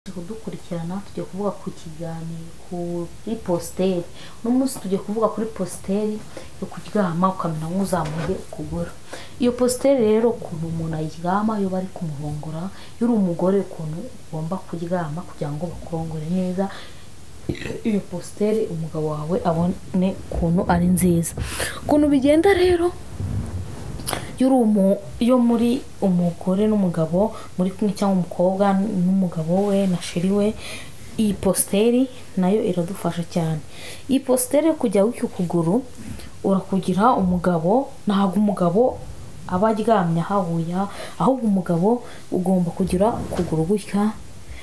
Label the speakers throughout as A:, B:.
A: Kudukurikirana, tugiye kuvuga ku kiganiro kuri posture. Uno munsi tugiye kuvuga kuri posture yo kuryama ukamera nk'uzamuye ukuguru. Iyo posture rero, ukuntu umuntu ayiryama iyo bari kumurongora, iyo uri umugore, ukuntu ugomba kuryama kugira ngo bakurongore neza, iyo posture umugabo wawe abone ukuntu ari nziza. Ukuntu bigenda rero, iyo muri umugore n'umugabo muri kumwe, cyangwa umukobwa n'umugabo we na chéri we, iyi posture nayo iradufasha cyane. Iyi posture yo kujya w'icyo ukuguru urakugira umugabo, ntabwo umugabo aba aryamye ahahuya, ahubwo umugabo ugomba kugira ukuguru gutya,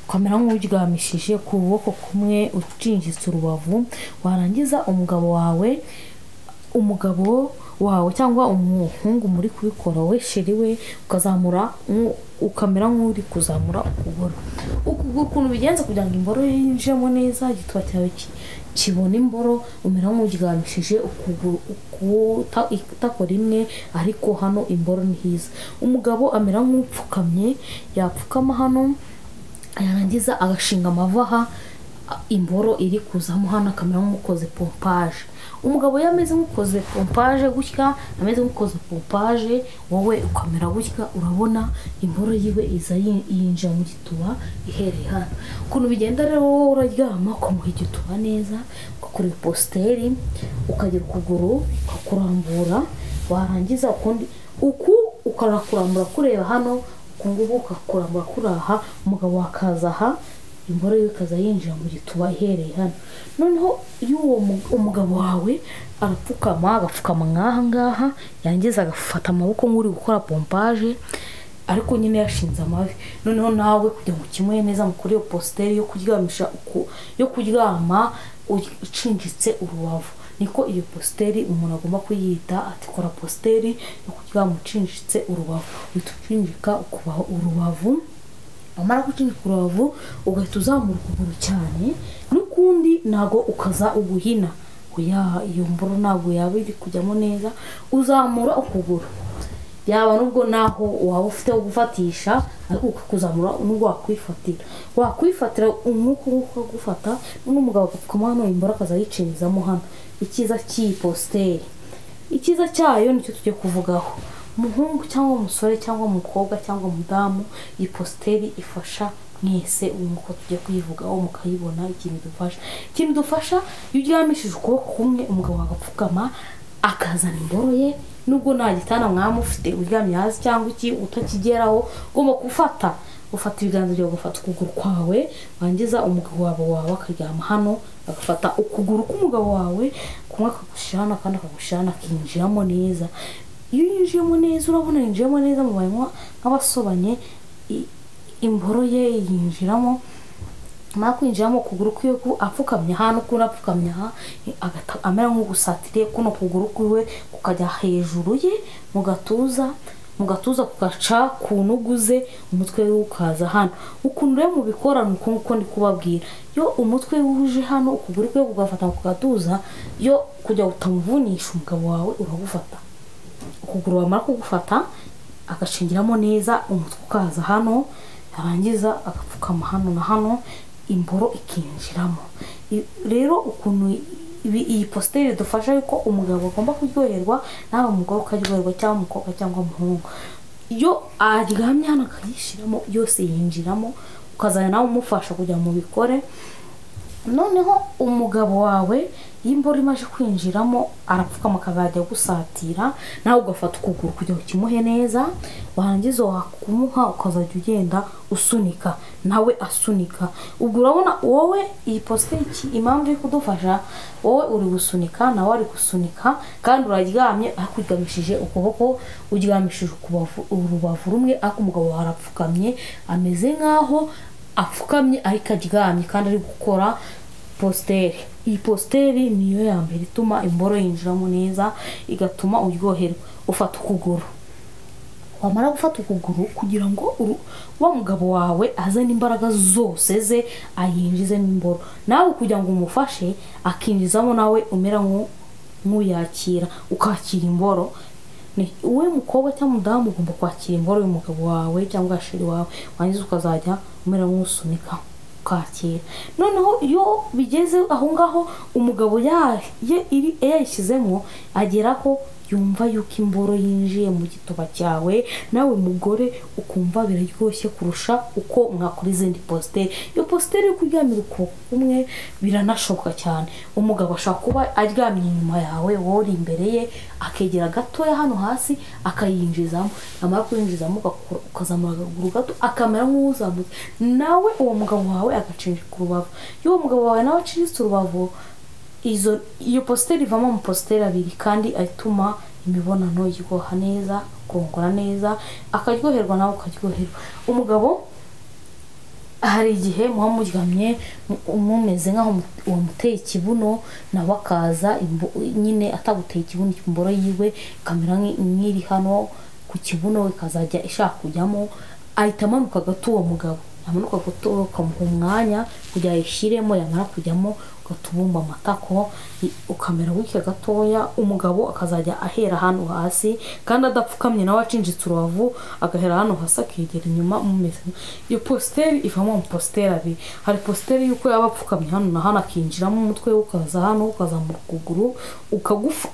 A: ukamera nk'uryamishije ku kuboko kumwe, ucinjitse urubavu. Warangiza umugabo wawe cyangwa umuhungu muri kubikora, we chéri we, ukazamura, ukamera nk'uri kuzamura ukuguru. Ukuguru ukuntu bigenza kugira ngo imboro yinjiremo neza, igituba cyawe kibona imboro, umera nk'uryamishije ukuguru itako rimwe, ariko hano imboro ni hiza. Umugabo amera nk'upfukamye, yapfukama hano, yarangiza agashinga amavi aha imboro iri kuzamo hano, akamera nk'ukoze pompage. Umugabo iyo ameze nk'ukoze pompage gutya, ameze nk'ukoze pompage, wowe ukamera gutya, urabona imboro yiwe iza yinjira mu gituba ihereye hano. Ukuntu bigenda rero, wowe uraryama ukamuha igituba neza, ugakora posture, ukagira ukuguru ukakurambura, warangiza ukundi uku ukanakurambura kureba hano, uku nguku ukakurambura kuri aha, umugabo akaza aha, imboro ye ikaza yinjira mu gituba ihereye hano. Noneho iyo uwo umugabo wawe arapfukama, agapfukama nk'aha ngaha, yarangiza agafata amaboko nk'uri gukora pompage, ariko nyine yashinze amavi. Noneho nawe kugira ngo ukimuhe neza mukore iyo posture yo kuryamisha yo kuryama ucinjitse urubavu, niko iyo posture umuntu agomba kuyita, ati kora posture yo kuryama ucinjitse urubavu. Uhita ucinjika ukubaho urubavu, wamara gucinjika urubavu ugahita uzamura ukuguru cyane, n'ukundi ntago ukaza uguhina, oya, iyo mboro ntabwo yaba iri kujyamo neza. Uzamura ukuguru, yaba nubwo naho waba ufite wo gufatisha, ariko ukakuzamura, nubwo wakwifatira umwuka nguko ukagufata, n'umugabo agapfukama hano, imboro akaza yicinjizamo hano. Icyiza cy'iyi posture, icyiza cyayo nicyo tugiye kuvugaho. Umuhungu cyangwa umusore cyangwa umukobwa cyangwa umudamu, iyi posture ifasha mwese. Ubu nguko tugiye kuyivugaho mukayibona ikintu idufasha. Ikintu idufasha, iyo uryamishije ukuboko kumwe, umugabo agapfukama akazana imboro ye, nubwo nta gitanda mwaba mufite, uryamye hasi cyangwa iki utakigeraho, ugomba gufata, ufata ibiganza byawe, ugafata ukuguru kwawe, wangiza umugabo wawe akaryama hano, agafata ukuguru k'umugabo wawe kumwe akagushyira hano, akandi akagushyira hano, akinjiramo neza. Iyo yinjiyemo neza, urabona yinjiyemo neza, mubaye nk'abasobanye, imboro ye yinjiramo. Amara kwinjiramo, ukuguru kwiwe apfukamye hano, ukundi apfukamye aha, amera nk'ugusatiriye, kuno kuguru kwiwe kukajya hejuru ye mu gatuza, kugaca ku ntugu ze, umutwe we ukaza hano. Ukuntu rero mubikora ni uku nguko ndi kubabwira. Iyo umutwe wuje hano, ukuguru kwe kugafata ku gatuza, yo kugira ngo utamuvunisha umugabo wawe, uragufata ukuguru, wamara kugufata agashingiramo neza, umutwe ukaza hano, yarangiza agapfukama hano na hano, imboro ikinjiramo. Rero ukuntu iyi posture idufasha, yuko umugabo agomba kuryoherwa, nawe umugore ukaryoherwa, cyangwa umukobwa cyangwa umuhungu, iyo aryamye hano akayishyiramo yose, yinjiramo, ukazajya nawe umufasha kugira ngo mubikore. Noneho umugabo wawe iyo imboro imaze kwinjiramo, arapfukama akazajya agusatira, nawe ugafata ukuguru kugira ngo ukimuhe neza, warangiza wakumuha ukazajya ugenda usunika, nawe asunika. Ubwo urabona wowe iyi posture impamvu iri kudufasha, wowe uri gusunika, nawe ari gusunika, kandi uraryamye, ariko uryamishije ukuboko, uryamishije urubavu rumwe, ariko umugabo wawe arapfukamye, ameze nk'aho apfukamye ariko aryamye kandi ari gukora posture. Iyi posture niyo ya mbere ituma imboro yinjiramo neza, igatuma uryoherwa. Ufata ukuguru, wamara gufata ukuguru, kugira ngo wa mugabo wawe azane imbaraga zose ze ayinjizemo imboro, nawe kugira ngo umufashe akinjizamo, nawe umera nk'uyakira, ukakira imboro. Wowe mukobwa cyangwa umudamu ugomba kwakira imboro y'umugabo wawe cyangwa chéri wawe, warangiza ukazajya umera nk'usunika. ukakira. Noneho iyo bigeze aho ngaho umugabo yayishyizemo ageraho yumva yuko imboro yinjiye mu gituba cyawe, nawe mugore ukumva biraryoshye kurusha uko mwakora izindi positeri. Iyo positeri yo kuryamira ukuboko kumwe biranashoboka cyane. Umugabo ashobora kuba aryamye inyuma yawe, wowe uri imbere ye, akegera gatoya hano hasi akayinjizamo, yamara kuyinjizamo ukazamura akaguru gato akamera nk'uzamutse, nawe uwo mugabo wawe agacinjika urubavu. Iyo uwo mugabo wawe nawe acinjitse urubavu, iyo positeri ivamo amapositeri abiri kandi atuma imibonano iryoha neza, kurongora neza, akaryoherwa nawe ukaryoherwa. Umugabo hari igihe muba muryamye mumeze nk'aho wamuteye ikibuno, nawe akaza nyine ataguteye ikibuno, imboro yiwe ikamera nk'iri hano ku kibuno ikazajya ishaka kujyamo, ahita amanuka gato uwo mugabo, yamanuka gato ukamuha umwanya kugira ayishyiremo, yamara kujyamo ugatubumba amatako ukamera gutya gatoya, umugabo akazajya ahera hano hasi kandi adapfukamye, nawe acinjitse urubavu agahera hano hasi akegera inyuma mumeze. Iyo positeri ivamo amapositeri abiri. Hari positeri y'uko yaba apfukamye hano na hano akinjiramo umutwe we ukaza hano ukazamura ukuguru,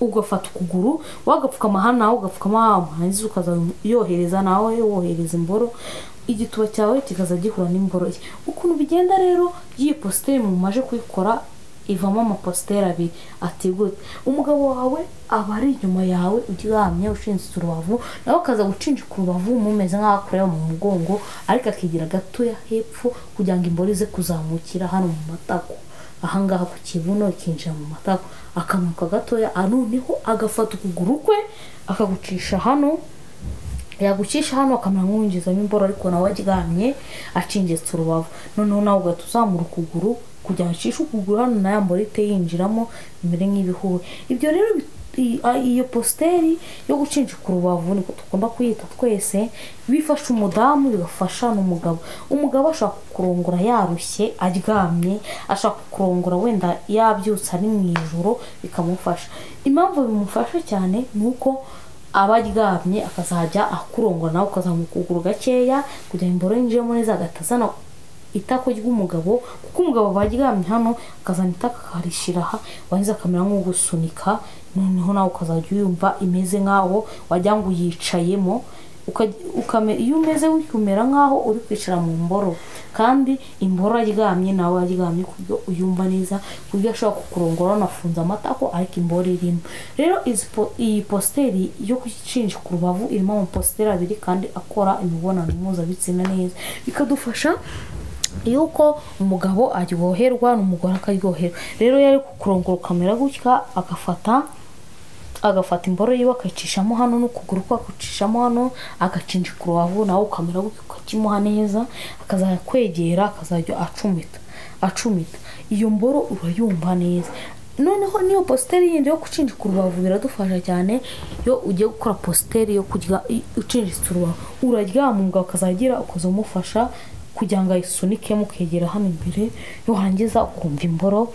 A: ugafata ukuguru wagapfukama hano nawe ugapfukama hano, warangiza ukaza yohereza nawe wohereza imboro, igituba cyawe kikaza gihura n'imboro ye. Ukuntu bigenda rero iyi positeri mumaje kuyikora ivamo amapositeri abiri. Ati gute? Umugabo wawe aba ari inyuma yawe uryamye ushinze urubavu, nawe akaza gucinjika urubavu mumeze nk'aho akureba mu mugongo, ariko akigira gatoya hepfo kugira ngo imboro ize kuzamukira hano mu matako, ahangaha ku kibuno ikinjira mu matako, akamanuka gatoya, noneho agafata ukuguru kwe akagucisha hano, yagucisha hano akamera nk'uwinjizamo imboro ariko nawe aryamye acinjitse urubavu. Noneho nawe ugahita uzamura ukuguru kugira ngo ucishe ukuguru hano na ya mboro ihite yinjiramo bimere nk'ibihuye. Ibyo rero iyo positeri yo gucinjika urubavu niko tugomba kuyita twese, bifasha umudamu bigafasha n'umugabo. Umugabo ashobora kukurongora yarushye aryamye, ashobora kukurongora wenda yabyutse ari mu ijoro, bikamufasha. Impamvu bimufasha cyane ni uko aba aryamye akazajya akurongora nawe ukazamuka ukuguru gakeya kugira ngo imboro yinjiremo neza, agahita azana itako ry'umugabo, kuko umugabo aba aryamye hano akazana itako akarishyira aha, warangiza akamera nk'ugusunika, noneho nawe ukazajya uyumva imeze nk'aho wagira ngo uyicayemo, iyo umeze gutya umera nk'aho uri kwicara mu mboro, kandi imboro aryamye nawe aryamye ku buryo uyumva neza, ku buryo ashobora kukurongora wanafunze amatako ariko imboro irimo. Rero iyi positeri yo gucinjika urubavu irimo amapositeri abiri kandi akora imibonano mpuzabitsina neza, bikadufasha yuko umugabo aryoherwa n'umugore akaryoherwa. Rero iyo ari kukurongora ukamera gutya, agafata imboro yiwe akayicishamo hano n'ukuguru kwe akagucishamo hano, agacinjika urubavu nawe ukamera gutya ukakimuha neza, akazajya kwegera akazajya acumita acumita, iyo mboro urayumva neza. Noneho niyo positeri yindi yo gucinjika urubavu biradufasha cyane. Iyo ugiye gukora positeri yo kurya ucinjitse urubavu, uraryama umugabo akazagira ukaza umufasha kugira ngo ayisunikemo ukegera hano imbere, warangiza ukumva imboro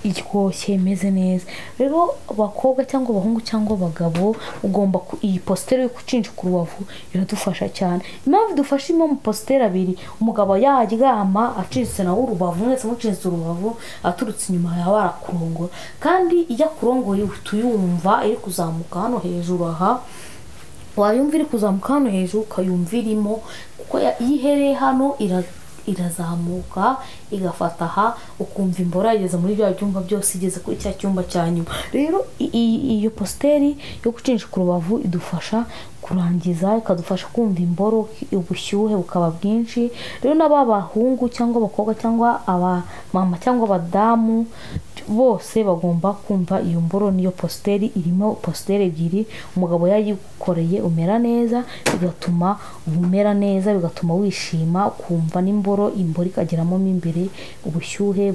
A: iryoshye imeze neza. Rero abakobwa cyangwa abahungu cyangwa abagabo ugomba iyi positeri yo gucinjika urubavu iradufasha cyane. Impamvu idufasha irimo amapositeri abiri, umugabo yaryama acitse nawe urubavu, mwese mucinjitse urubavu, aturutse inyuma yawe arakurongora, kandi iyo akurongoye uhita uyumva iri kuzamuka hano hejuru aha, wayumva iri kuzamuka hano hejuru ukayumva irimo, kuko iyo ihereye hano irazamuka igafata aha, ukumva imboro yageze muri bya byumba byose, igeze kuri cya cyumba cya nyuma. Rero iyo positeri yo gucinjika urubavu idufasha kurangiza, ikadufasha kumva imboro, ubushyuhe bukaba bwinshi. Rero n'aba bahungu cyangwa abakobwa cyangwa abamama cyangwa abadamu bose bagomba kumva iyo mboro. Niyo positeri irimo positeri ebyiri, umugabo yayikoreye umera neza, bigatuma umera neza, bigatuma wishima, ukumva n'imboro, imboro ikageramo mo imbere, ubushyuhe,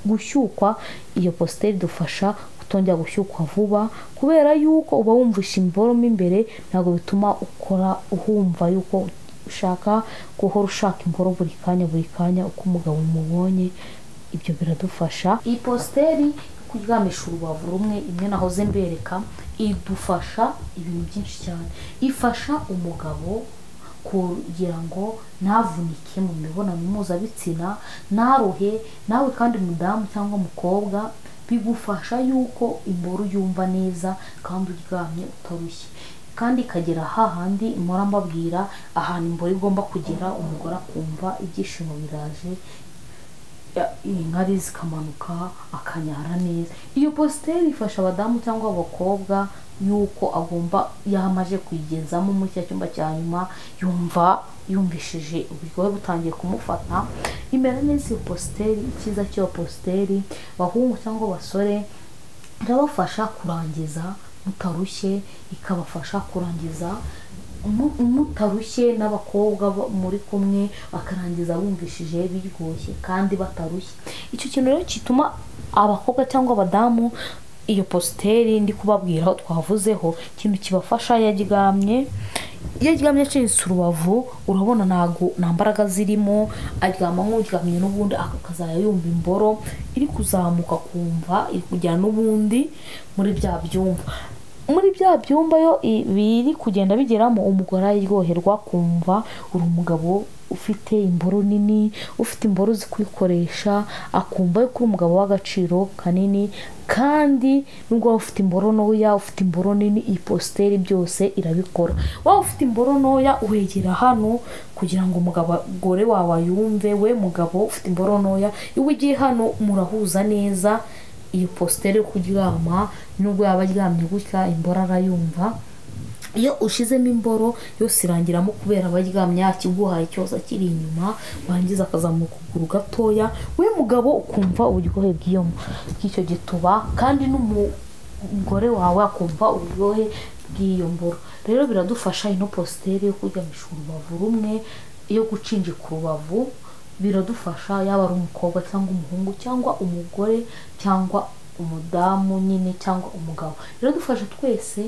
A: gushyukwa. Iyo positeri idufasha kutongera gushyukwa vuba, kubera yuko uba wumvisha imboro mo imbere, ntabwo bituma ukora uhumva yuko ushaka guhora ushaka imboro buri kanya buri kanya uko umugabo umubonye. Ibyo biradufasha. Iyi positeri kuryamisha urubavu rumwe, imwe nahoze mbereka, idufasha ibintu byinshi cyane. Ifasha umugabo kugira ngo ntavunike mu mibonano mpuzabitsina, ntaruhe. Nawe kandi mudamu cyangwa mukobwa, bigufasha yuko imboro yumva neza kandi uryamye utarushye, kandi ikagera hahandi mpora mbabwira ahantu imboro igomba kugera, umugore akumva ibyishimo biraje, inkari zikamanuka, akanyara neza. Iyo positeri ifasha abadamu cyangwa abakobwa yuko agomba yamaje kuyigezamo muri cya cyumba cya nyuma, yumva yumvishije uburyohe butangiye kumufata, imera neza iyo positeri. Icyiza cy'iyo positeri, abahungu cyangwa abasore, irabafasha kurangiza mutarushye, ikabafasha kurangiza mutarushye, n'abakobwa muri kumwe bakarangiza bumvishije biryoshye kandi batarushye. Icyo kintu rero gituma abakobwa cyangwa abadamu iyo positeri ndi kubabwira aho twavuzeho, ikintu kibafasha yaryamye acitse urubavu, urabona ntago nta mbaraga zirimo, aryama nk'uryamye n'ubundi akazajya yumva imboro iri kuzamuka, kumva iri kujya n'ubundi muri bya byumba. Muri bya byumba yo biri kugenda bigeramo, umugore araryoherwa, kumva uri umugabo ufite imboro nini, ufite imboro uzi kuyikoresha, akumva yuko uri umugabo w'agaciro kanini. Kandi nubwo waba ufite imboro ntoya, ufite imboro nini, iyi positeri byose irabikora. Waba ufite imboro ntoya wegera hano kugira ngo umugore wawe ayumve, we mugabo ufite imboro ntoya, iyo ugiye hano murahuza neza. Iyo positeri yo kuryama, nubwo yaba aryamye gutya, imboro arayumva. Iyo ushizemo imboro yose irangiramo, kubera aba aryamye yakiguhaye cyose akiri inyuma, warangiza akazamuka ukuguru gatoya, we mugabo ukumva uburyohe bw'icyo gituba, kandi n'umugore wawe akumva uburyohe bw'iyo mboro. Rero biradufasha ino positeri yo kuryamisha urubavu rumwe, yo gucinjika urubavu, biradufasha yaba ari umukobwa cyangwa umuhungu cyangwa umugore cyangwa umudamu nyine cyangwa umugabo. Biradufasha twese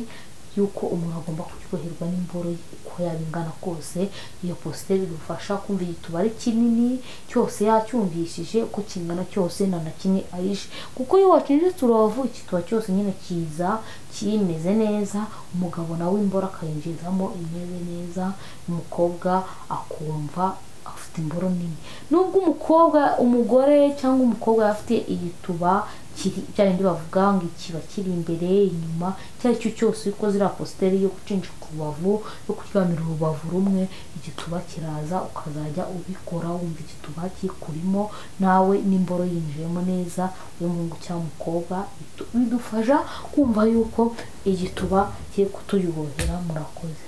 A: yuko umuntu agomba kuryoherwa n'imboro uko yaba ingana kose. Iyo positeri idufasha kumva igituba ari kinini cyose yacyumvishije uko kingana cyose, nta na kimwe ahishe, kuko iyo wacinjitse urubavu igituba cyose nyine kiza kimeze neza, umugabo nawe imboro akayinjizamo imeze neza, umukobwa akumva afite imboro nini. Nubwo umukobwa, umugore cyangwa umukobwa afite igituba kiri bya bindi bavuga ngo ikiba kiri imbere inyuma, icyo ari cyo cyose, uko ziriya positeri yo gucinjika urubavu, yo kuryamira urubavu rumwe, igituba kiraza, ukazajya ubikora wumva igituba kikurimo, nawe n'imboro yinjiyemo neza, umuhungu cyangwa umukobwa. Bidufasha kumva yuko igituba kiri kuturyohera. Murakoze.